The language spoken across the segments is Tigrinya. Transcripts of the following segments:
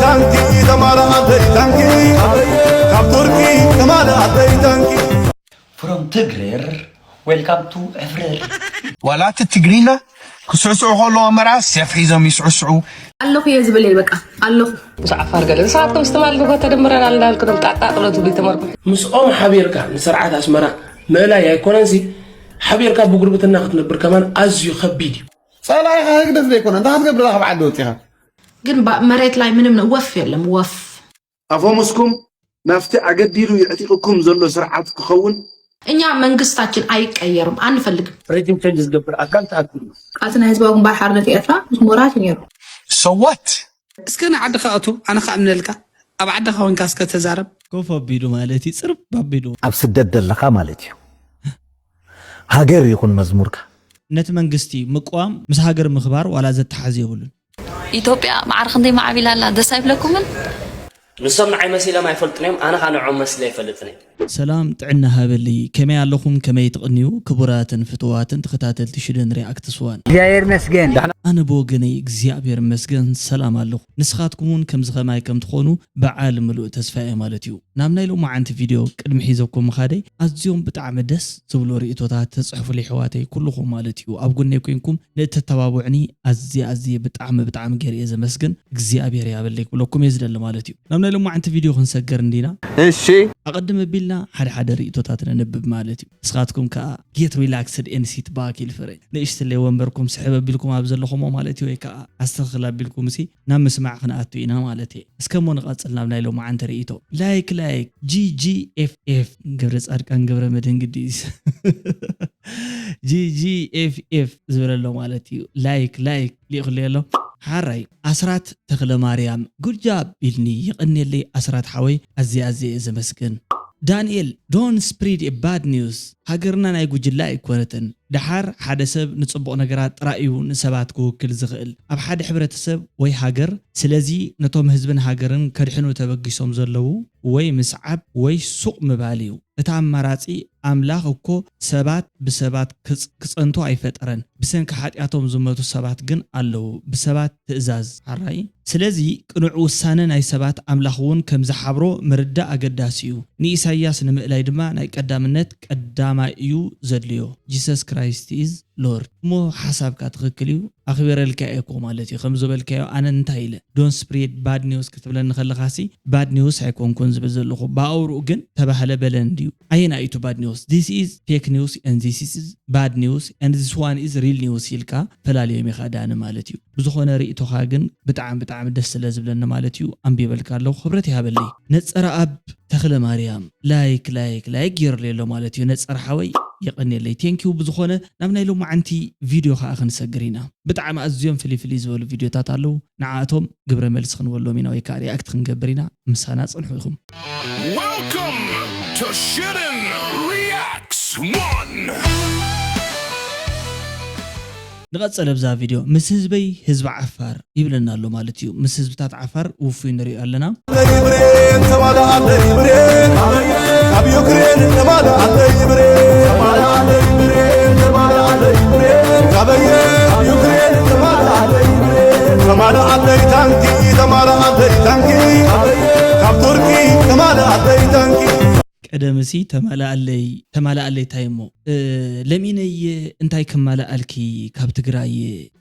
ታንኪ ተማራ ኣደይ ታንኪ ካብ ቱርኪ ተማራ ኣደይ ታንኪ From ትግርር welcome to ዕፍርር። ዋላ እቲ ትግርኛ ክስዕስዑ ከለዉ ኣመራ ሴፍ ሒዞም ይስዕስዑ። ኣለኹ እየ ዝበለ በቃ ኣለኹ። ምስ ዓፋር ገለ ንስኻትኩም ስትማል ንጎ ተደምረናል እንዳልኩ ጣጣ ጥሎ ትብሉ ተመርኩ። ምስኦም ሓቢርካ ንስርዓት ኣስመራ ምእላይ ኣይኮነንሲ ሓቢርካ ብጉርብትና ክትነብር ከማን ኣዝዩ ከቢድ እዩ። ጸላኢኻ ህግደፍ ዘይኮነ እንታይ ክትገብር ኢኻ ካብ ዓዲ ወጺኻ? ግን ባ- መሬት ላይ ምንም ነው ወፍ የለም ወፍ። ኣፈሙስኩም ናብቲ ኣገዲዱ የዕጢቕኩም ዘሎ ስርዓት ክኸውን እኛ መንግስታችን አይቀየርም አንፈልግም። ሬጂም ቼንጅ ዝገብር ኣካል ተኣኪቡ እዩ። ቃልሲ ናይ ህዝባዊ ግንባር ሓርነት ኤርትራ ምስ ሞራሽ ነይሩ። So what? እስከ ንዓድኻ እቱ ኣነ ከኣ እምነልካ ኣብ ዓድኻ ኮንካ እስከ ተዛረብ። ኮፍ ኣቢሉ ማለት እዩ ፅርብ ኣቢሉ ኣብ ስደት ደለኻ ማለት እዩ። ሃገር ይኹን መዝሙርካ። ነቲ መንግስቲ ምቅዋም ምስ ሃገር ምኽባር ዋላ ዘተሓዝ የብሉን። ኢትዮጵያ ማዕረ ክንደይ ማዕቢላ ኣላ ደስ ኣይብለኩምን? ንሶም ንዓይ መሲሎም ኣይፈልጡን እዮም ኣነ ኸኣ ንዕኦም መሲለ ኣይፈልጥን እየ። ሰላም ጥዕና ሃበለይ ከመይ ኣለኹም ከመይ ትቕንዩ ክቡራትን ፍትዋትን ተኸታተልቲ ሽደን ሪኣክትስ ዋን። እግዚኣብሔር ይመስገን። ኣነ ብወገነይ እግዚኣብሔር ይመስገን ሰላም ኣለኹ። ንስኻትኩም እውን ከምዚ ኸማይ ከም ትኾኑ በዓል ምሉእ ተስፋ እየ ማለት እዩ። ናብ ናይ ሎማዓንቲ ቪድዮ ቅድሚ ሒዘኩም ምኻደይ ኣዝዮም ብጣዕሚ ደስ ዝብሉ ርእይቶታት ተፅሕፉለይ ኣሕዋተይ ኩልኹም ማለት እዩ ኣብ ጎነይ ኮይንኩም ንእተተባብዑኒ ኣዝየ ኣዝየ ብጣዕሚ ብጣዕሚ ገይረ እየ ዘመስግን እግዚኣብሔር ያበለይ ክብለኩም እየ ዝደሊ ማለት እዩ። ናብ ናይ ሎማዓንቲ ቪድዮ ክንሰገር እንዲና። እሺ። ኣቐድም ኣቢልና ሓደ ሓደ ርእይቶታት ነንብብ ማለት እዩ። ንስኻትኩም ከዓ get relaxed and sit back ይልፍረ ንእሽትለይ ወንበርኩም ስሕብ ኣቢልኩም ኣብ ዘለኹሞ ማለት እዩ ወይ ከዓ ኣስተኽኽል ኣቢልኩም ሲ ናብ ምስማዕ ክንኣቱ ኢና ማለት እየ። እስከ እሞ ንቐጽል ናብ ናይ ሎማዓንቲ ርእይቶ። ላይክ ላይክ ጂጂኤፍኤፍ ገብረ ጻድቃን ገብረ መድህን ግዲስ ጂጂኤፍኤፍ ዝብል ኣሎ ማለት እዩ። ላይክ ላይክ ሊእክሉ ኣሎ። ሓራይ ኣስራት ተኽለ ማርያም good job ኢልኒ የቐንየለይ ኣስራት ሓወይ ኣዝየ ኣዝየ እየ ዘመስግን። ዳንኤል don't spread a bad news ሃገርና ናይ ጉጅለ ኣይኮነትን። ደሓር ሓደ ሰብ ንጽቡቕ ነገራት ጥራይ እዩ ንሰባት ክውክል ዝኽእል ኣብ ሓደ ሕብረተሰብ ወይ ሃገር። ስለዚ ነቶም ህዝብን ሃገርን ከድሕኑ ተበጊሶም ዘለዉ ወይ ምስዓብ ወይ ሱቕ ምባል እዩ። እቲ ኣማራጺ ኣምላኽ እኮ ሰባት ብሰባት ክጸንቱ ኣይፈጠረን። ብሰንኪ ሓጢኣቶም ዝመቱ ሰባት ግን ኣለዉ። ብሰባት ትእዛዝ ሓራይ ስለዚ ቅኑዕ ውሳነ ናይ ሰባት ኣምላኽ እውን ከም ዝሓብሮ ምርዳእ ኣገዳሲ እዩ። ንኢሳይያስ ንምእላይ ድማ ናይ ቀዳምነት ቀዳማይ እዩ ዘድልዮ። Jesus Christ is Lord። እሞ ሓሳብካ ትኽክል እዩ ኣኽቢረልካ እየ እኮ ማለት እዩ። ከም ዝበልካዮ ኣነ እንታይ ኢለ don't spread bad news ክትብለኒ ከለኻሲ bad news ኣይኮንኩን ዝብል ዘለኹ ብኣውርኡ ግን ተባህለ በለ እንድዩ። ኣየናይ እዩ እቲ bad news? This is fake news and this is bad news and this one is real news ኢልካ ፈላልዮም ኢኻ ዳኒ ማለት እዩ። ብዝኾነ ርእይቶኻ ግን ብጣዕሚ ብጣዕሚ ደስ ስለ ዝብለኒ ማለት እዩ ኣንቢበልካ ኣለኹ ክብረት ይሃበለይ። ነጸረኣብ ተኽለ ማርያም ላይክ ላይክ ላይክ ገይሩለይ ኣሎ ማለት እዩ ነጸረ ሓወይ የቐንየለይ thank you። ብዝኾነ ናብ ናይ ሎማዓንቲ ቪድዮ ከኣ ክንሰግር ኢና። ብጣዕሚ ኣዝዮም ፍልይ ፍልይ ዝበሉ ቪድዮታት ኣለዉ ንዓኣቶም ግብረ መልሲ ክንበሎም ኢና ወይ ከኣ ሪኣክት ክንገብር ኢና። ምሳና ጽንሑ ኢኹም። Welcome to Shitten Reacts One. ንቐጸል ኣብዛ ቪድዮ ምስ ህዝበይ ህዝቢ ዓፋር ይብለና ኣሎ ማለት እዩ። ምስ ህዝብታት ዓፋር ውፉይ ንሪኦ ኣለና። ካብ ዩክሬን ተማልኣለይ ብሬን ካበየ ካብ ዩክሬን ተማልኣለይ ብሬን ተማልኣለይ ታንኪ ተማልኣለይ ታንኪ ካብ ቱርኪ ተማልኣለይ ታንኪ ቀደም ሲ ተማልኣለይ ተማልኣለይ እንታይ እሞ ለሚነየ እንታይ ክማልኣልኪ ካብ ትግራየ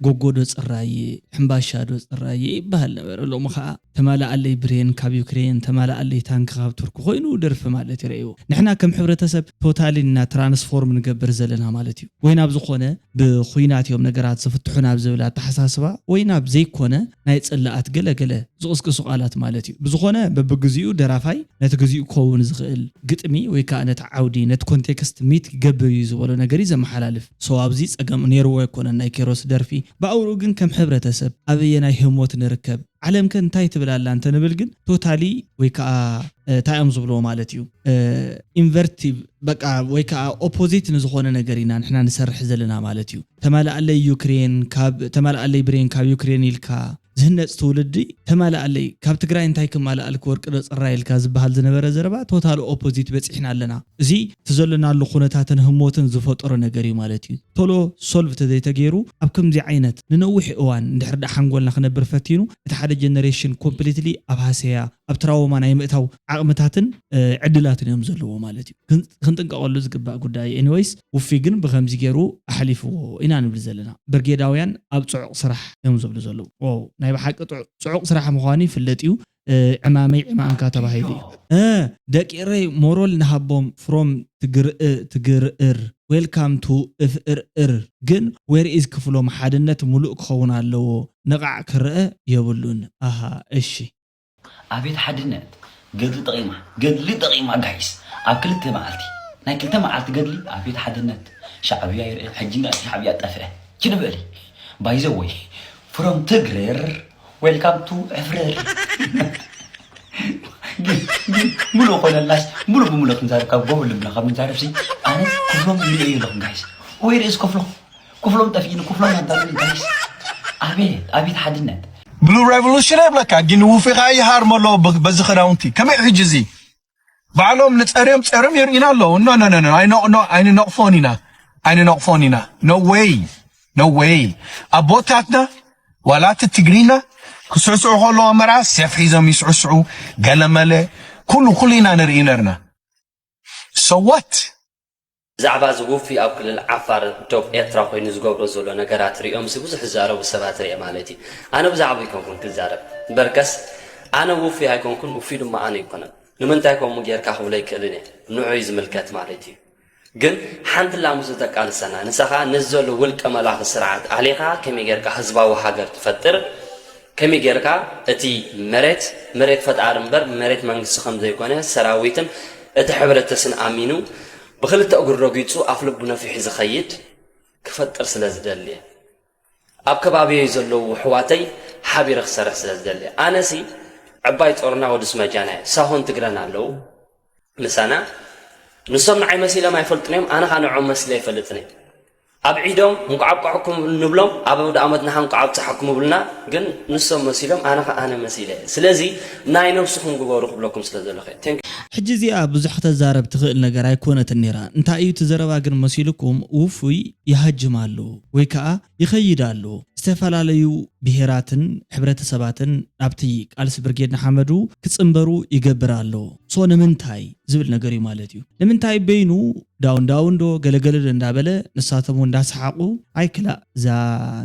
ጎጎዶ ፅራየ ሕምባሻዶ ፅራየ ይበሃል ነበረ። ሎሚ ከዓ ተማልኣለይ ብሬን ካብ ዩክሬን ተማልኣለይ ታንክ ካብ ቱርኪ ኮይኑ ደርፊ ማለት ይረእይዎ። ንሕና ከም ሕብረተሰብ ቶታሊ እና ትራንስፎርም ንገብር ዘለና ማለት እዩ። ወይ ናብ ዝኾነ ብኹናት እዮም ነገራት ዝፍትሑ ናብ ዝብል ኣተሓሳስባ ወይ ናብ ዘይኮነ ናይ ፅላኣት ገለ ገለ ዝቕስቅሱ ቃላት ማለት እዩ። ብዝኾነ በብግዚኡ ደራፋይ ነቲ ግዚኡ ክኸውን ዝኽእል ግጥሚ ወይ ከዓ ነቲ ዓውዲ ነቲ ኮንቴክስት ሚት ይገብር እዩ ዝበሎ ነገር እዩ ዘመሓላልፍ። ሶ ኣብዚ ፀገም ነይርዎ ኣይኮነን ናይ ኬሮስ ደርፊ። ብኣውርኡ ግን ከም ሕብረተሰብ ኣበየናይ ህሞት ንርከብ? ዓለም ከ እንታይ ትብል ኣላ እንተንብል ግን ቶታሊ ወይ ከዓ እንታይ እዮም ዝብልዎ ማለት እዩ ኢንቨርቲቭ በቃ ወይ ከዓ ኦፖዚት ንዝኾነ ነገር ኢና ንሕና ንሰርሕ ዘለና ማለት እዩ። ተማልኣለይ ዩክሬን ካብ ተማልኣለይ ብሬን ካብ ዩክሬን ኢልካ ዝህነፅ ትውልዲ ተማልኣለይ፣ ካብ ትግራይ እንታይ ክማልኣልክ ወርቂ ዶ ፅራይ ኢልካ ዝበሃል ዝነበረ ዘረባ ቶታል ኦፖዚት በፂሕና ኣለና። እዚ እቲ ዘለናሉ ኩነታትን ህሞትን ዝፈጠሮ ነገር እዩ ማለት እዩ። ቶሎ ሶልቭ ተዘይተገይሩ ኣብ ከምዚ ዓይነት ንነዊሕ እዋን እንድሕር ደኣ ሓንጎልና ክነብር ፈቲኑ እቲ ሓደ ጀነሬሽን ኮምፕሊትሊ ኣብ ሃሰያ ኣብ ትራውማ ናይ ምእታው ዓቕምታትን ዕድላትን እዮም ዘለዎ ማለት እዩ። ክንጥንቀቐሉ ዝግባእ ጉዳይ። ኤኒወይስ ውፊ ግን ብከምዚ ገይሩ ኣሕሊፍዎ ኢና ንብል ዘለና። ብርጌዳውያን ኣብ ፅዑቕ ስራሕ እዮም ዝብሉ ዘለዉ። ው ናይ ብሓቂ ፅዑቕ ስራሕ ምዃኑ ይፍለጥ እዩ። ዕማመይ ዕማምካ ተባሂሉ እዩ። ደቂ ኤረይ ሞሮል ንሃቦም from ትግርእ ትግርር welcome to እፍእርር ግን where is ክፍሎም ሓድነት ሙሉእ ክኸውን ኣለዎ። ንቓዕ ክረአ የብሉን። ኣሃ እሺ። ኣቤት ሓድነት ገድሊ ጠቒማ ገድሊ ጠቒማ ጋይስ ኣብ ክልተ መዓልቲ ናይ ክልተ መዓልቲ ገድሊ ኣቤት ሓድነት ሻዕብያ ይርአ ሕጂ እንዳ ሻዕብያ ጠፍአ ችድበሊ ባይዘወይ from ትግርር welcome to ዕፍርር ሙሉ ኮነላስ ሙሉ ብሙሉ ክንዛረብ ካብ ጎብል ልብና ካብ ንዛረብ ሲ ኣነ ክፍሎም ይርእዩ ኣለኹም ጋይስ ወይ ርእስ ክፍሎም ክፍሎም ጠፊእኒ ክፍሎም ኣንታሉኒ ጋይስ ኣቤት ኣቤት ሓድነት ብሉ ሬቮሉሽን የብለካ ግን ውፊ ከዓ ይሃርሞ ኣለዎ በዚ ክዳውንቲ ከመይ ሕጂ እዚ ባዕሎም ንፀርዮም ፀርዮም የርእዩና ኣለዉ ኖ ኖ ኖ ኣይንነቕፎን ኢና ኣይንነቕፎን ኢና no way no way ኣቦታትና ዋላ እቲ ትግሪና ክስዕስዑ ከለዉ ኣመራ ሴፍ ሒዞም ይስዕስዑ ገለመለ ኩሉ ኩሉ ኢና ንርኢ ነርና so what ብዛዕባ እዚ ውፉይ ኣብ ክልል ዓፋር ዶብ ኤርትራ ኮይኑ ዝገብሮ ዘሎ ነገራት ሪኦምሲ ብዙሕ ዝዛረቡ ሰባት ሪኤ ማለት እዩ። ኣነ ብዛዕባ ኣይኮንኩን ክዛረብ እምበርከስ ኣነ ውፉይ ኣይኮንኩን ውፉይ ድማ ኣነ ኣይኮነን። ንምንታይ ከምኡ ጌርካ ክብሎ ኣይክእልን እየ። ንዑ እዩ ዝምልከት ማለት እዩ። ግን ሓንቲ ላሙስ ተቃልሰና ንሳ ከዓ ነዚ ዘሎ ውልቀ መላኺ ስርዓት ኣሊኻ ከመይ ጌርካ ህዝባዊ ሃገር ትፈጥር ከመይ ጌርካ እቲ መሬት መሬት ፈጣሪ እምበር መሬት መንግስቲ ከም ዘይኮነ ሰራዊትን እቲ ሕብረተስን ኣሚኑ ብኽልተ እግሩ ረጊፁ ኣፍ ልቡ ነፊሑ ዝኸይድ ክፈጥር ስለ ዝደሊ እየ። ኣብ ከባቢየይ ዘለዉ ኣሕዋተይ ሓቢረ ክሰርሕ ስለ ዝደሊ እየ። ኣነሲ ዕባይ ጦርና ወዲ ስመጃና እየ። ሳሆን ትግረን ኣለዉ ምሳና። ንሶም ንዓይ መሲሎም ኣይፈልጡን እዮም፣ ኣነ ኸኣ ንዕኦም መሲለ ኣይፈልጥን እየ። ኣብ ዒዶም እንቋዕ ኣብቀዐኩም ንብሎም፣ ኣብ ኣውደኣመት ንሃ እንቋዕ ኣብፀሐኩም ይብሉና፣ ግን ንሶም መሲሎም ኣነ ኸኣ ኣነ መሲለ እየ። ስለዚ ናይ ነብስኹም ግበሩ ክብለኩም ስለ ዘለኹ እየ። Thank you። ሕጂ እዚኣ ብዙሕ ክተዛረብ ትኽእል ነገር ኣይኮነትን ነይራ። እንታይ እዩ እቲ ዘረባ ግን መሲልኩም ውፉይ ይሃጅም ኣሎ ወይ ከኣ ይኸይድ ኣሎ። ዝተፈላለዩ ብሄራትን ሕብረተሰባትን ናብቲ ቃልሲ ብርጌድ ንሓመዱ ክጽንበሩ ይገብር ኣሎ። ሶ ንምንታይ ዝብል ነገር እዩ ማለት እዩ። ንምንታይ በይኑ ዳውን ዳውን ዶ ገለገለ ዶ እንዳበለ ንሳቶም እውን እንዳሰሓቑ ኣይ ክላእ እዛ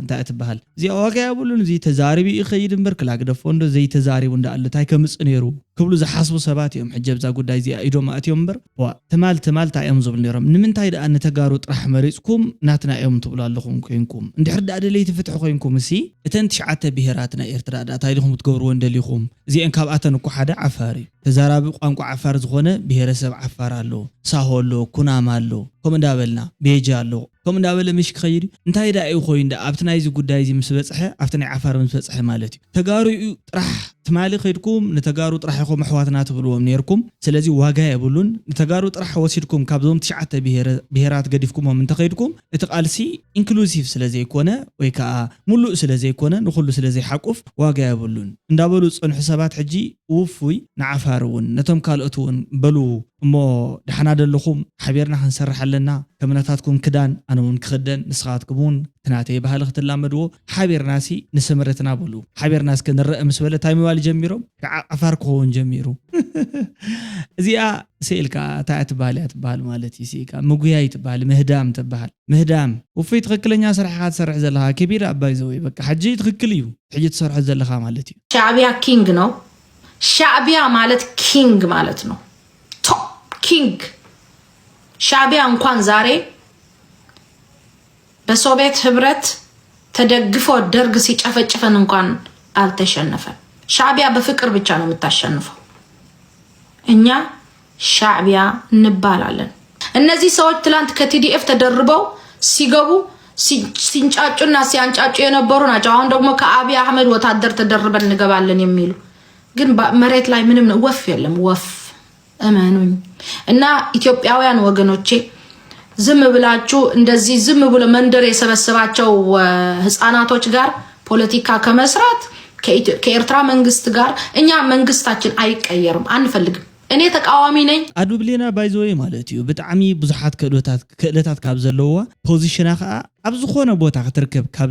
እንታይ እያ ትበሃል እዚኣ ዋጋ የብሉን እዚ ተዛሪቡ ይኸይድ እምበር ክላ ግደፎ እንዶ ዘይተዛሪቡ እንዳኣሉ እንታይ ከምጽእ ነይሩ ክብሉ ዝሓስቡ ሰባት እዮም ሕጂ ኣብዛ ጉዳይ እዚኣ ኢዶም ኣእትዮም እምበር ዋ ትማል ትማል እንታይ እዮም ዝብሉ ነይሮም ንምንታይ ደኣ ንተጋሩ ጥራሕ መሪጽኩም ናትና እዮም ትብሉ ኣለኹም ኮይንኩም እንድሕር ደኣ ደለይቲ ፍትሒ ኮይንኩም እሲ እተን ትሽዓተ ብሄራት ናይ ኤርትራ ደኣ እንታይ ዲኹም ክትገብርወን ደሊኹም እዚአን ካብኣተን እኮ ሓደ ዓፋር እዩ ተዛራቢ ቋንቋ ዓፋር ዝኾነ ብሄረሰብ ዓፋር ኣሎ ሳሆ ኣሎ ኩናማ ኣሎ ከምኡ እንዳበልና ቤጃ ኣሎ ከምኡ እንዳበለ ምሽ ክኸይድ እዩ እንታይ ደኣ እዩ ኮይኑ ደኣ ኣብቲ ናይዚ ጉዳይ እዚ ምስ በጽሐ ኣብቲ ናይ ዓፋር ምስ በጽሐ ማለት እዩ ተጋሩ እዩ ጥራሕ ትማሊ ከይድኩም ንተጋሩ ጥራሕ ኢኹም ኣሕዋትና ትብልዎም ነይርኩም ስለዚ ዋጋ የብሉን ንተጋሩ ጥራሕ ወሲድኩም ካብዞም ትሽዓተ ብሄራት ገዲፍኩሞም እንተኸይድኩም እቲ ቃልሲ ኢንክሉሲቭ ስለ ዘይኮነ ወይ ከዓ ሙሉእ ስለ ዘይኮነ ንኹሉ ስለ ዘይሓቁፍ ዋጋ የብሉን እንዳበሉ ዝፀንሑ ሰባት ሕጂ ውፉይ ንዓፋር እውን ነቶም ካልኦት እውን በሉ እሞ ደሓና ደለኹም ሓቢርና ክንሰርሕ ኣለና ከምናታትኩም ክዳን ኣነ እውን ክኽደን ንስኻትኩም እውን ትናተይ ባህሊ ክትላመድዎ ሓቢርናሲ ንስምርትና በሉ ሓቢርና እስከ ንረአ ምስ በለ እንታይ ምባል ጀሚሮም ከዓ ዓፋር ክኸውን ጀሚሩ እዚኣ ስኢልካ እንታይ ትበሃል እያ ትበሃል ማለት እዩ ስኢልካ ምጉያይ ትበሃል ምህዳም ትበሃል ምህዳም ውፉይ ትኽክለኛ ስራሕ ኢኻ ትሰርሕ ዘለኻ ክቢር ኣባይ ዘወይ በቃ ሕጂ ትኽክል እዩ ሕጂ ትሰርሖ ዘለኻ ማለት እዩ ሻዕቢያ ኪንግ ነው። ሻዕቢያ ማለት ኪንግ ማለት ነው። ቶፕ ኪንግ ሻዕቢያ እንኳን ዛሬ በሶቪየት ህብረት ተደግፎ ደርግ ሲጨፈጭፈን እንኳን አልተሸነፈም። ሻዕቢያ በፍቅር ብቻ ነው የምታሸንፈው። እኛ ሻዕቢያ እንባላለን። እነዚህ ሰዎች ትላንት ከ ቲ ዲ ኤፍ ተደርበው ሲገቡ ሲንጫጩና ሲያንጫጩ የነበሩ ናቸው። አሁን ደግሞ ከአብይ አህመድ ወታደር ተደርበን እንገባለን የሚሉ ግን መሬት ላይ ምንም ወፍ የለም። ወፍ እመኑኝ። እና ኢትዮጵያውያን ወገኖቼ ዝም ብላችሁ እንደዚህ ዝም ብሎ መንደር የሰበሰባቸው ህፃናቶች ጋር ፖለቲካ ከመስራት ከኤርትራ መንግስት ጋር እኛ መንግስታችን አይቀየርም፣ አንፈልግም። እኔ ተቃዋሚ ነኝ። ኣዱ ብሌና ባይዘወይ ማለት እዩ ብጣዕሚ ብዙሓት ክእለታት ክእለታት ካብ ዘለዋ ፖዚሽና ከዓ ኣብ ዝኾነ ቦታ ክትርከብ ካብ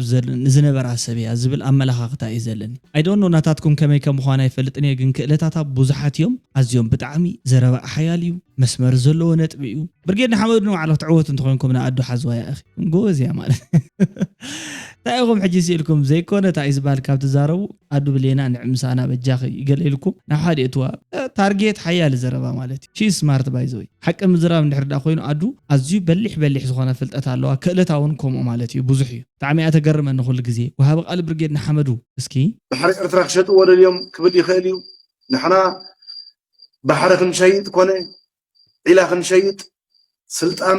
ዝነበራ ሰብ እያ ዝብል ኣመላኻኽታ እዩ ዘለኒ። I don't know ናታትኩም ከመይ ከም ምዃና ኣይፈልጥን እየ፣ ግን ክእለታታ ብዙሓት እዮም። ኣዝዮም ብጣዕሚ ዘረባ ሓያል እዩ፣ መስመር ዘለዎ ነጥቢ እዩ። ብርጌድ ንሓመዱ ንባዕሉ ክትዕወት እንተኾይንኩም ንኣዱ ሓዝዋ እያ እኺ ጎበዝ እያ ማለት እንታይ ኢኹም ሕጂ ስኢልኩም ዘይኮነ እንታይ እዩ ዝበሃል ካብ ትዛረቡ ኣዱ ብሌና ንዕ ምሳና በጃኺ ይገለ ኢልኩም ናብ ሓደ እትዋ ታርጌት ሓያል ዘረባ ማለት እዩ ሺ ስማርት ባይዘወይ ሓቂ ምዝራብ እንድሕር ዳ ኮይኑ ኣዱ ኣዝዩ በሊሕ በሊሕ ዝኾነ ፍልጠት ኣለዋ ክእለታ እውን ከምኡ ማለት እዩ ብዙሕ እዩ ብጣዕሚ እያ ተገርመኒ ኩሉ ግዜ ወሃቢ ቃል ብርጌድ ንሓመዱ እስኪ ባሕሪ ኤርትራ ክሸጥዎ ደልዮም ክብል ይኽእል እዩ ንሕና ባሕሪ ክንሸይጥ ኮነ ዒላ ክንሸይጥ ስልጣን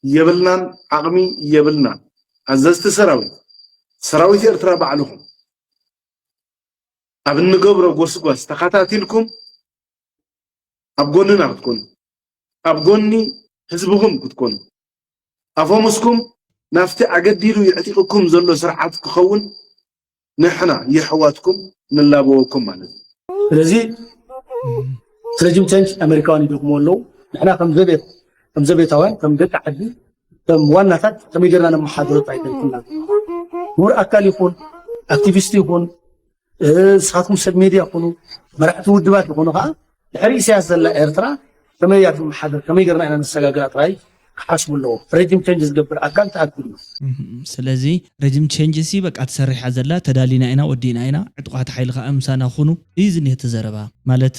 የብልናን ዓቕሚ የብልናን። ኣዘዝቲ ሰራዊት ሰራዊት ኤርትራ ባዕልኹም ኣብ እንገብሮ ጎስጓስ ተኸታቲልኩም ኣብ ጎንና ክትኮኑ ኣብ ጎኒ ህዝብኹም ክትኮኑ ኣፈሙስኩም ናብቲ ኣገዲዱ የዕጢቕኩም ዘሎ ስርዓት ክኸውን ንሕና የሕዋትኩም ንላበወኩም ማለት እዩ። ስለዚ ረጅም ቸንጅ ኣሜሪካውያን ይደግሞ ኣለዉ። ንሕና ከም ዘቤት ከም ዘቤታውያን ከም ደቂ ዓዲ ከም ዋናታት ከመይ ጌርና ነመሓድሮ ጥራይ ተልኩና ምሁር ኣካል ይኹን ኣክቲቪስት ይኹን ንስኻትኩም ሰብ ሜድያ ኩኑ መራሕቲ ውድባት ይኹኑ ከዓ ድሕሪ ኢሳያስ ዘላ ኤርትራ ከመይ እያ ትመሓደር ከመይ ጌርና ኢና ነሰጋግራ ጥራይ ክሓስቡ ኣለዎ ረጅም ቸንጅ ዝገብር ኣካል ተኣክል እዩ ስለዚ ረጅም ቸንጅ ሲ በቃ ትሰርሕ እያ ዘላ ተዳሊና ኢና ወዲእና ኢና ዕጡቓት ሓይሊ ከዓ ምሳና ኩኑ እዩ ዝኒህ እቲ ዘረባ ማለት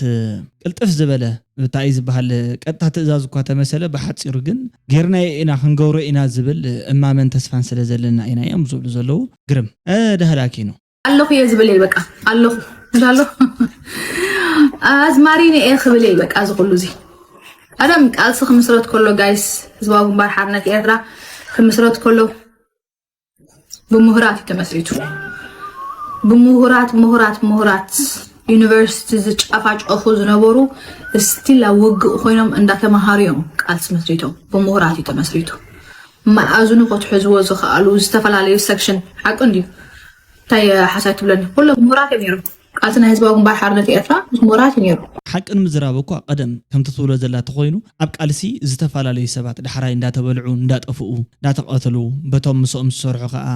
ቅልጥፍ ዝበለ እንታይ እዩ ዝበሃል ቀጥታ ትእዛዝ እኳ ተመሰለ ብሓፂሩ ግን ጌርናዮ ኢና ክንገብሮ ኢና ዝብል እማመን ተስፋን ስለ ዘለና ኢና እዮም ዝብሉ ዘለዉ ግርም ዳህላኪ ነው ኣለኹ እየ ዝብል እየ በቃ ኣለኹ እንታሎ ኣዝማሪነ እየ ክብል እየ በቃ እዚ ኩሉ እዚ ቀደም ቃልሲ ክምስረት ከሎ ጋይስ ህዝባዊ ግንባር ሓርነት ኤርትራ ክምስረት ከሎ ብምሁራት እዩ ተመስሪቱ ብምሁራት ምሁራት ምሁራት ዩኒቨርሲቲ ዝጫፋጨፉ ዝነበሩ እስቲላ ውግእ ኮይኖም እንዳተማሃሩ እዮም ቃልሲ መስሪቶም ብምሁራት እዩ ተመስሪቱ መኣዝኑ ክትሕዝዎ ዝኽኣሉ ዝተፈላለዩ ሰክሽን ሓቂ እንድዩ እንታይ ሓሳይ ትብለኒ ኩሎም ምሁራት እዮም ነይሮም ቃልሲ ናይ ህዝባዊ ግንባር ሓርነት ኤርትራ ምስ ምሁራት እዩ ነይሩ ሓቂ ንምዝራብ እኳ ቀደም ከምቲ ትብሎ ዘላ ተኾይኑ ኣብ ቃልሲ ዝተፈላለዩ ሰባት ዳሕራይ እንዳተበልዑ እንዳጠፍኡ እንዳተቐተሉ በቶም ምስኦም ዝሰርሑ ከዓ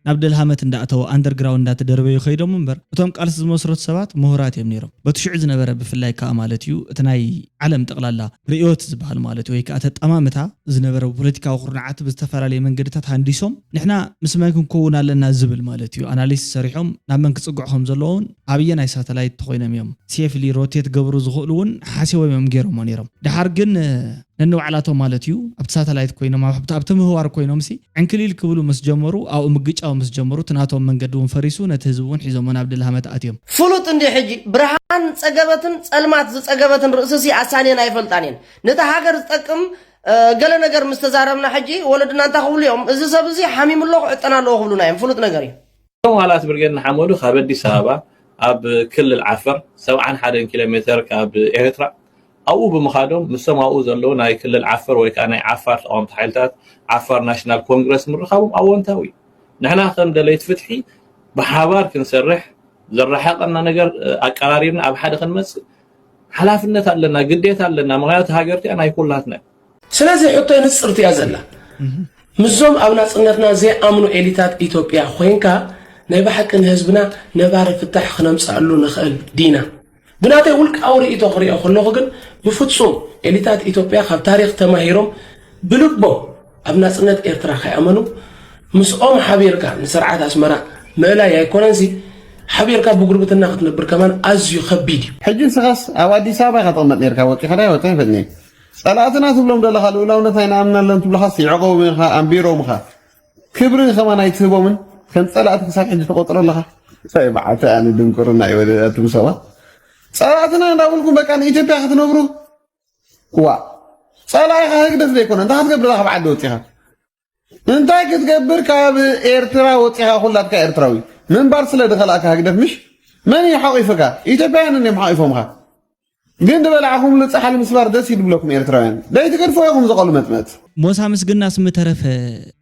ናብ ደልሃመት እንዳእተወ ኣንደርግራውንድ እንዳተደርበዩ ከይዶም እምበር እቶም ቃልሲ ዝመስረቱ ሰባት ምሁራት እዮም ነይሮም በቲ ሽዑ ዝነበረ ብፍላይ ከዓ ማለት እዩ እቲ ናይ ዓለም ጠቕላላ ርእዮት ዝበሃል ማለት እዩ ወይ ከዓ ተጠማምታ ዝነበረ ፖለቲካዊ ኩርናዓት ብዝተፈላለየ መንገድታት ሃንዲሶም ንሕና ምስ መን ክንከውን ኣለና ዝብል ማለት እዩ ኣናሊስ ሰሪሖም ናብ መን ክፅግዑ ከም ዘለዎን ኣብየናይ ሳተላይት ተኮይኖም እዮም ሴፍሊ ሮቴት ገብሩ ዝኽእሉ እውን ሓሲቦም እዮም ገይሮሞ ነይሮም ድሓር ግን ነንባዕላቶም ማለት እዩ ኣብቲ ሳተላይት ኮይኖም ኣብቲ ምህዋር ኮይኖም ሲ ዕንክሊል ክብሉ ምስ ጀመሩ ኣብኡ ምግጫው ምስ ጀመሩ እቲ ናቶም መንገዲ እውን ፈሪሱ ነቲ ህዝቢ እውን ሒዞሞ ናብ ድልሃመት ኣትዮም ፍሉጥ እንዲ ሕጂ ብርሃን ጸገበትን ጸልማት ዝጸገበትን ርእስሲ ኣሳንየን ኣይፈልጣን እየን ነቲ ሃገር ዝጠቅም ገለ ነገር ምስ ተዛረብና ሕጂ ወለድና እንታይ ክብሉ እዮም እዚ ሰብ እዚ ሓሚሙ ኣሎ ክዕጠን ኣለዎ ክብሉና እዮም ፍሉጥ ነገር እዩ እቶም ዋላት ብርጌድ ንሓመዱ ካብ ኣዲስ ኣበባ ኣብ ክልል ዓፈር ሰብዓን ሓደን ኪሎ ሜተር ካብ ኤርትራ ኣብኡ ብምኻዶም ምስቶም ኣብኡ ዘለዉ ናይ ክልል ዓፈር ወይ ከዓ ናይ ዓፋር ተቃወምቲ ሓይልታት ዓፋር ናሽናል ኮንግረስ ምርኻቦም ኣወንታዊ እዩ። ንሕና ከም ደለይቲ ፍትሒ ብሓባር ክንሰርሕ ዘረሓቀና ነገር ኣቀራሪብና ኣብ ሓደ ክንመፅእ ሓላፍነት ኣለና፣ ግዴታ ኣለና። ምኽንያቱ ሃገር እቲኣ ናይ ኩላትና እያ። ስለዚ ሕቶይ ንጽርቲ እያ ዘላ። ምስዞም ኣብ ናጽነትና ዘይኣምኑ ኤሊታት ኢትዮጵያ ኮይንካ ናይ ብሓቂ ንህዝብና ነባሪ ፍታሕ ክነምጽኣሉ ንኽእል ዲና? ብናተይ ውልቃዊ ርእይቶ ክሪኦ ከለኹ ግን ብፍጹም ኤሊታት ኢትዮጵያ ካብ ታሪኽ ተማሂሮም ብልቦም ኣብ ናጽነት ኤርትራ ከይኣመኑ ምስኦም ሓቢርካ ንስርዓት ኣስመራ ምእላይ ኣይኮነንሲ ሓቢርካ ብጉርብትና ክትነብር ከማን ኣዝዩ ከቢድ እዩ። ሕጂ ንስኻስ ኣብ ኣዲስ ኣበባ ኢኻ ትቕመጥ ነርካ ወጺኻ ዳይ ወጺኻ ይፈልኒ ጸላእትና ትብሎም ዘለኻ ልኡላውነት ኣይንኣምነለን ትብሉኻስ ይዕቐቦም ኢኻ ኣንቢሮምኻ ክብሪ ከማን ኣይትህቦምን ከም ጸላእቲ ክሳብ ሕጂ ትቖጽሮ ኣለኻ እንታይ በዓልቲ ኣነ ድንቁርና እዩ ወደ ኣቱም ሰባት ጸላእትና እንዳበልኩም በቃ ንኢትዮጵያ ክትነብሩ ዋ ጸላኢኻ ህግደፍ ዘይኮነ እንታይ ክትገብር ካብ ዓዲ ወጺኻ እንታይ ክትገብር ካብ ኤርትራ ወጺኻ ኩላትካ ኤርትራዊ ምንባር ስለ ድኸላእካ ህግደፍ ምሽ መን እዩ ሓቂፍካ ኢትዮጵያውያን እዮም ሓቂፎምኻ ግን ድበላዕኹምሉ ጻሕሊ ምስባር ደስ ይድብለኩም ኤርትራውያን ደይትገድፎ ኢኹም ዝቐሉ መጥመት ሞሳ ምስግናስ ምተረፈ፣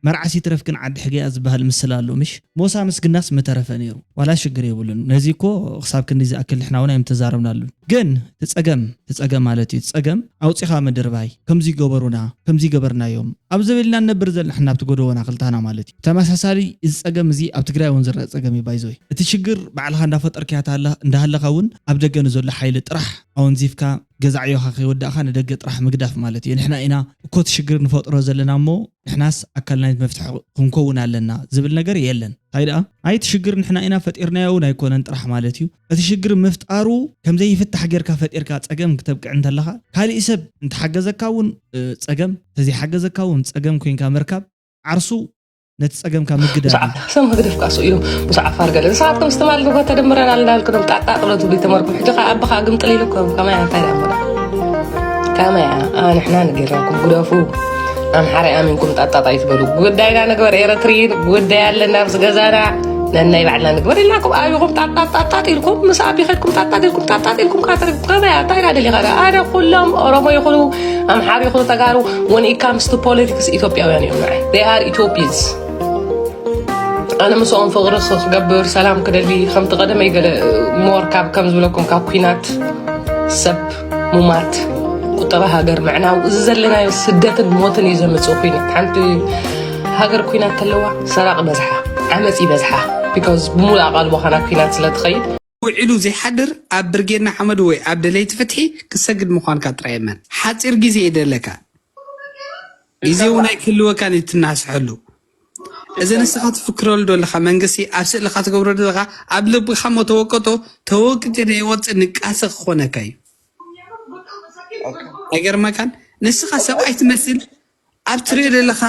መርዓስ ይትረፍ ግን ዓዲ ሕገያ ዝበሃል ምስል ኣሎ ምሽ? ሞሳ ምስግናስ ምተረፈ ነይሩ። ዋላ ሽግር የብሉን። ነዚ እኮ ክሳብ ክንዲ ዝኣክል ንሕና እውን ኣይምተዛረብናሉን። ግን ትጸገም ትጸገም ማለት እዩ። ትጸገም ኣውጺኻ ምድርባይ፣ ከምዚ ገበሩና፣ ከምዚ ገበርናዮም ኣብ ዝብልና ንነብር ዘለና ንሕና ኣብቲ ጎደቦና ክልታና ማለት እዩ። ተመሳሳሊ እዚ ጸገም እዚ ኣብ ትግራይ እውን ዝረአ ጸገም እዩ። ባይዘወይ እቲ ሽግር ባዕልኻ እንዳፈጠርካያ እንዳሃለኻ እውን ኣብ ደገ ንዘሎ ሓይሊ ጥራሕ ኣወንዚፍካ ገዛዕዮኻ ከይወዳእኻ ንደገ ጥራሕ ምግዳፍ ማለት እዩ። ንሕና ኢና እኮ እቲ ሽግር ንፈጥሮ ዘለና እሞ ንሕናስ ኣካል ናይቲ መፍትሒ ክንከውን ኣለና ዝብል ነገር የለን። እንታይ ደኣ ኣይ እቲ ሽግር ንሕና ኢና ፈጢርናዮ እውን ኣይኮነን ጥራሕ ማለት እዩ። እቲ ሽግር ምፍጣሩ ከም ዘይፍታሕ ጌርካ ፈጢርካ ጸገም ክተብቅዕ እንተለኻ ካሊእ ሰብ እንተሓገዘካ እውን እ፣ ጸገም፣ ተዘይሓገዘካ እውን ጸገም ኮይንካ ምርካብ ዓርሱ ነቲ ጸገምካ ምግዳል እዩ። ሰም ህግደፍ ካሱ ኢሉ ምስ ዓፋር ገለ ንስኻትኩም ስትማል ንጎ ተደምረናል እንዳልክኖም ጣጣ ጥሎ ትብሉ ተመርኩም ሕጂ ኸዓ ኣቦኻ ግምጥል ኢልኩም ከማይ እንታይ ደኣ እሞ ከመያ ንሕና ንጌርናኩም ግደፉ ኣምሓራይ ኣሚንኩም ጣጣጣ ይትበሉ ጉዳይና ንግበር ኤረትሪን ጉዳይ ኣለና ኣብዚ ገዛና ነናይ ባዕልና ንግበር ኢልናኩም ኣብኹም ጣጣጣጣጥ ኢልኩም ምስ ኣቢ ከድኩም ጣጣጥ ኢልኩም ጣጣጥ ኢልኩም ካተሪኩም ከመያ እንታይ ኢና ደሊኻ ኣነ ኩሎም ኦሮሞ ይኹኑ ኣምሓር ይኹኑ ተጋሩ when it comes to politics ኢትዮጵያውያን እዮም ንዓይ they are Ethiopians ኣነ ምስኦም ፍቕሪ ክገብር ሰላም ክደሊ ከምቲ ቀደመይ ገለ more ካብ ከም ዝብለኩም ካብ ኲናት ሰብ ሙማት ቁጠባ ሃገር ምዕናው እዚ ዘለናዮ ስደትን ሞትን እዩ ዘምፅእ ኲናት ሓንቲ ሃገር ኲናት ተለዋ ሰራቕ በዝሓ ዓመፅ ይበዝሓ because ብሙሉእ ኣቓልቦኻ ናብ ኲናት ስለ ትኸይድ ውዒሉ ዘይሓድር ኣብ ብርጌድ ንሓመዱ ወይ ኣብ ደለይቲ ፍትሒ ክሰግድ ምዃንካ ጥራይ እመን። ሓጺር ግዜ እዩ ደለካ። ግዜ እውን ኣይክህልወካን እዩ ትናስሐሉ። እዚ ንስኻ ትፍክረሉ ዘለኻ መንግስቲ ኣብ ስእልኻ ትገብሮ ዘለኻ ኣብ ልብኻ እሞ ተወቀጦ ተወቂጡ ዘይወፅእ ንቃሰ ክኾነካ እዩ። ኣይገርመካን? ንስኻ ሰብኣይ ትመስል ኣብ ትሪኦ ዘለኻ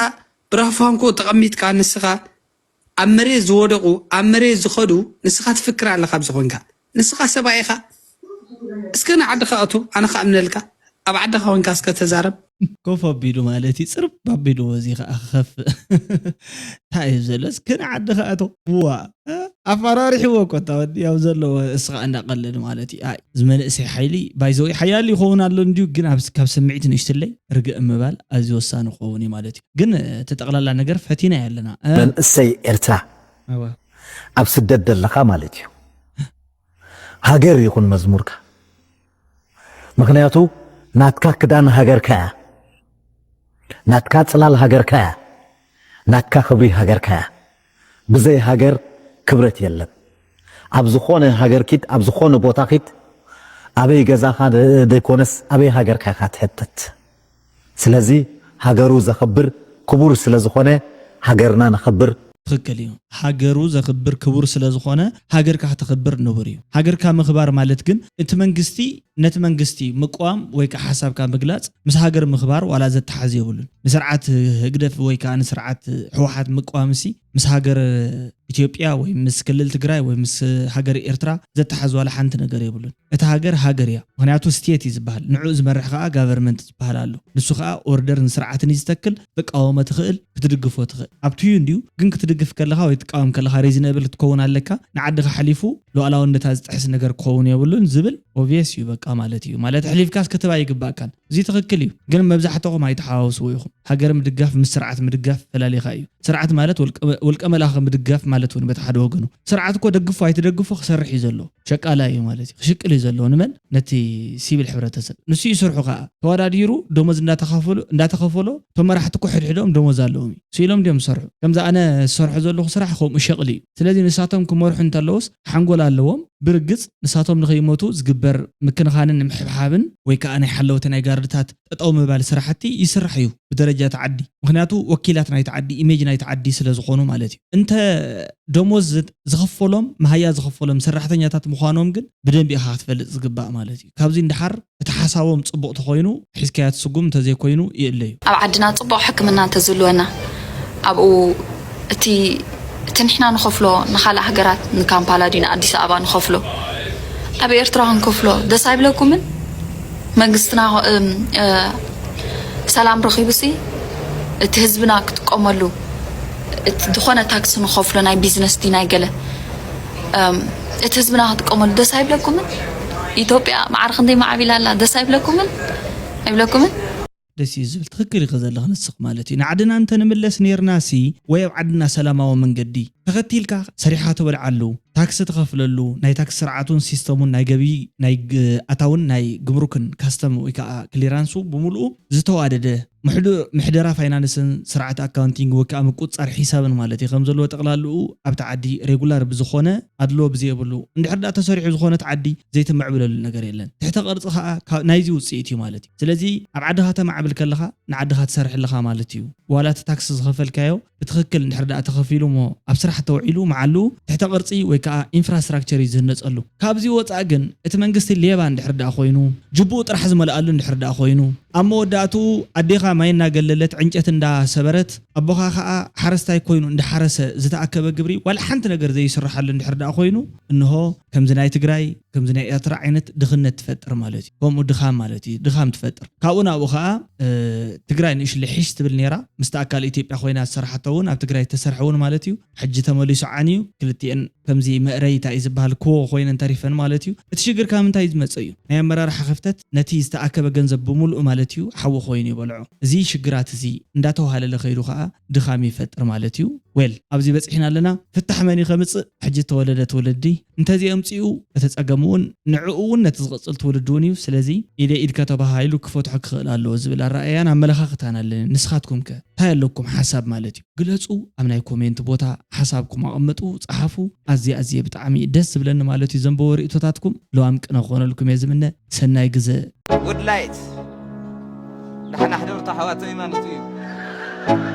ብራፋንኮ ተቐሚጥካ ንስኻ ኣብ መሬት ዝወደቑ ኣብ መሬት ዝኸዱ ንስኻ ትፍክር ኣለኻ ኣብዚ ኮንካ ንስኻ ሰብኣይ ኢኻ እስከ ንዓድኻ እቶ ኣነ ክኣምነልካ ኣብ ዓድኻ ኮንካ እስከ ተዛረብ ኮፍ ኣቢሉ ማለት እዩ ፅርብ ኣቢልዎ እዚ ከዓ ክኸፍእ እንታይ እዩ ዘሎ እስከ ንዓድኻ እቶ ዋ ኣፈራሪሕዎ እኮ እታ ወዲ ያው ዘለዎ እስኻ እንዳቀለድ ማለት እዩ ኣይ ዝመንእሰይ ሓይሊ ባይዘወይ ሓያል ይኸውን ኣሎ እንድዩ ግን ካብ ስምዒት ንእሽትለይ ርግእ ምባል ኣዝዩ ወሳኒ ክኸውን እዩ ማለት እዩ ግን እቲ ጠቕላላ ነገር ፈቲና ኣለና መንእሰይ ኤርትራ ኣብ ስደት ደለኻ ማለት እዩ ሃገር ይኹን መዝሙርካ ምኽንያቱ ናትካ ክዳን ሃገርካ እያ ናትካ ጽላል ሃገርካ እያ ናትካ ክብሪ ሃገርካ እያ ብዘይ ሃገር ክብረት የለን ኣብ ዝኾነ ሃገር ኪድ ኣብ ዝኾነ ቦታ ኪድ ኣበይ ገዛኻ ዘይኮነስ ኣበይ ሃገርካ ኢኻ ትሕተት ስለዚ ሃገሩ ዘኽብር ክቡር ስለዝኾነ ሃገርና ነኽብር ትኽክል እዩ። ሃገሩ ዘኽብር ክቡር ስለዝኾነ ሃገርካ ክተኽብር ንቡር እዩ። ሃገርካ ምኽባር ማለት ግን እቲ መንግስቲ ነቲ መንግስቲ ምቅዋም ወይ ከዓ ሓሳብካ ምግላፅ ምስ ሃገር ምኽባር ዋላ ዘተሓዝ የብሉን። ንስርዓት ህግደፍ ወይ ከዓ ንስርዓት ህወሓት ምቅዋምሲ ምስ ሃገር ኢትዮጵያ ወይ ምስ ክልል ትግራይ ወይ ምስ ሃገር ኤርትራ ዘተሓዝ ዋላ ሓንቲ ነገር የብሉን። እታ ሃገር ሃገር እያ። ምኽንያቱ ስቴት እዩ ዝበሃል። ንዕኡ ዝመርሕ ከዓ ጋቨርመንት ዝበሃል ኣሎ። ንሱ ከዓ ኦርደርን ስርዓትን እዩ ዝተክል። ክትቃወሞ ትኽእል፣ ክትድግፎ ትኽእል። ኣብቲ እዩ እንድዩ ግን ክትድግፍ ከለኻ ወይ ትቃወም ከለኻ ሪዝነብል ክትከውን ኣለካ። ንዓድኻ ሓሊፉ ሉዓላውነታ ዝጥሕስ ነገር ክኸውን የብሉን ዝብል ኦብቪየስ እዩ በቃ ማለት እዩ። ማለት ኣሕሊፍካስ ክትባ ኣይግባእካን። እዚ ትኽክል እዩ ግን መብዛሕትኹም ኣይተሓዋውስዎ ኢኹም። ሃገር ምድጋፍ ምስ ስርዓት ምድጋፍ ፈላሊኻ እዩ። ስርዓት ማለት ውልቀ መላኺ ምድጋፍ ማለት እውን በቲ ሓደ ወገኑ ስርዓት እኮ ደግፎ ኣይትደግፎ ክሰርሕ እዩ ዘሎ ሸቃላ እዩ ማለት እዩ ክሽቅል እዩ ዘሎ ንመን ነቲ ሲቪል ሕብረተሰብ ንሱ እዩ ስርሑ ከዓ ተወዳዲሩ ደሞዝ እንዳተኸፈሎ እንዳተኸፈሎ እቶም መራሕቲ እኮ ሕድሕዶም ደሞዝ ኣለዎም እዩ ስኢሎም ድዮም ዝሰርሑ ከምዚ ኣነ ዝሰርሖ ዘለኹ ስራሕ ከምኡ ሸቕሊ እዩ ስለዚ ንሳቶም ክመርሑ እንተለውስ ሓንጎል ኣለዎም ብርግፅ ንሳቶም ንኸይሞቱ ዝግበር ምክንኻንን ምሕብሓብን ወይ ከዓ ናይ ሓለውቲ ናይ ጋርድታት ጠጠው ምባል ስራሕቲ ይስራሕ እዩ ብደረጃ እቲ ዓዲ ምክንያቱ ወኪላት ናይቲ ዓዲ ኢሜጅ ናይቲ ዓዲ ስለ ዝኾኑ ማለት እዩ እንተ ደሞዝ ዝኸፈሎም መሃያ ዝኸፈሎም ሰራሕተኛታት ምዃኖም ግን ብደንቢ ኢኻ ክትፈልጥ ዝግባእ ማለት እዩ ካብዚ እንዳሓር እቲ ሓሳቦም ፅቡቕ ተኾይኑ ሒዝካያ ትስጉም እንተዘይኮይኑ ይእለ እዩ ኣብ ዓድና ፅቡቕ ሕክምና እንተዝህልወና ኣብኡ እቲ እቲ ንሕና ንኸፍሎ ንኻልእ ሃገራት ንካምፓላ ድዩ ንኣዲስ ኣበባ ንኸፍሎ ኣብ ኤርትራ ክንከፍሎ ደስ ኣይብለኩምን መንግስትና ሰላም ረኺቡሲ እቲ ህዝብና ክጥቀመሉ ዝኾነ ታክሲ ንኸፍሎ ናይ ቢዝነስ ዲ ናይ ገለ እቲ ህዝብና ክጥቀመሉ ደስ ኣይብለኩምን ኢትዮጵያ ማዕረ ክንደይ ማዕቢላ ኣላ ደስ ኣይብለኩምን ኣይብለኩምን ደስ እዩ ዝብል። ትኽክል ኢኺ ዘለኺ ንስኽ ማለት እዩ። ንዓድና እንተንምለስ ነይርና ሲ ወይ ኣብ ዓድና ሰላማዊ መንገዲ ተኸቲልካ ሰሪሕኻ ትበልዓሉ፣ ታክሲ ትኸፍለሉ፣ ናይ ታክሲ ስርዓቱን ሲስተሙን ናይ ገቢ ናይ ግ- ኣታውን ናይ ግምሩክን ካስተም ወይ ከዓ ክሊራንሱ ብምሉኡ ዝተዋደደ ምሕደራ ፋይናንስን ስርዓት ኣካውንቲንግ ወይ ከዓ ምቁፅፃር ሒሳብን ማለት እዩ ከም ዘለዎ ጠቕላልኡ ኣብቲ ዓዲ ሬጉላር ብዝኾነ ኣድሎ ብዘየብሉ እንድሕር ዳ ተሰሪሑ ዝኾነት ዓዲ ዘይትምዕብለሉ ነገር የለን። ትሕተ ቅርፂ ከዓ ናይዚ ውፅኢት እዩ ማለት እዩ። ስለዚ ኣብ ዓድኻ ተማዕብል ከለኻ ንዓድኻ ትሰርሕ ኣለኻ ማለት እዩ። ዋላ እቲ ታክሲ ዝኸፈልካዮ ብትኽክል እንድሕር ዳ ተኸፊሉ እሞ ኣብ ስራሕ ተውዒሉ መዓሉ ትሕተ ቅርፂ ወይ ከዓ ኢንፍራስትራክቸር እዩ ዝህነፀሉ። ካብዚ ወፃእ ግን እቲ መንግስቲ ሌባ እንድሕር ዳ ኮይኑ ጅቡኡ ጥራሕ ዝመልኣሉ እንድሕር ዳ ኮይኑ ኣብ መወዳእቱ ኣዴኻ ማይ እናገለለት ዕንጨት እንዳሰበረት ኣቦኻ ከዓ ሓረስታይ ኮይኑ እንዳሓረሰ ዝተኣከበ ግብሪ ዋላ ሓንቲ ነገር ዘይስርሓሉ እንድሕር ዳ ኮይኑ እንሆ ከምዚ ናይ ትግራይ ከምዚ ናይ ኤርትራ ዓይነት ድኽነት ትፈጥር ማለት እዩ። ከምኡ ድኻም ማለት እዩ። ድኻም ትፈጥር። ካብኡ ናብኡ ከዓ ትግራይ ንእሽ ልሒሽ ትብል ነይራ። ምስቲ ኣካል ኢትዮጵያ ኮይና ዝሰራሓቶ እውን ኣብ ትግራይ ተሰርሐ እውን ማለት እዩ። ሕጂ ተመሊሱ ዓንዩ ክልቲኤን ከምዚ መእረይታ እዩ ዝበሃል ክዎ ኮይነን ተሪፈን ማለት እዩ። እቲ ሽግር ካብ ምንታይ ዝመፀ እዩ? ናይ ኣመራርሓ ክፍተት ነቲ ዝተኣከበ ገንዘብ ብምሉኡ ማለት እዩ ሓዊ ኮይኑ ይበልዖ። እዚ ሽግራት እዚ እንዳተዋሃለለ ከይዱ ከዓ ድኻም ይፈጥር ማለት እዩ። ዌል ኣብዚ በፂሕና ኣለና። ፍታሕ መን እዩ ከምፅእ? ሕጂ ተወለደ ትውልዲ እንተዘየምፅኡ እቲ ፀገም እውን ንዕኡ እውን ነቲ ዝቕፅል ትውልዲ እውን እዩ። ስለዚ ኢደ ኢድካ ተባሃሂሉ ክፈትሖ ክኽእል ኣለዎ ዝብል ኣረኣእያን ኣመለኻኽታን ኣለኒ። ንስኻትኩም ከ እንታይ ኣለኩም ሓሳብ ማለት እዩ? ግለፁ። ኣብ ናይ ኮሜንት ቦታ ሓሳብኩም ኣቐምጡ፣ ፀሓፉ። ኣዝየ ኣዝየ ብጣዕሚ ደስ ዝብለኒ ማለት እዩ ዘንበቦ ርእቶታትኩም። ለዋም ቅነ ክኾነልኩም እየ ዝምነ። ሰናይ ግዘ። ጉድ ላይት ዳሕና ሕደሩ ኣሕዋተይ ማለት እዩ።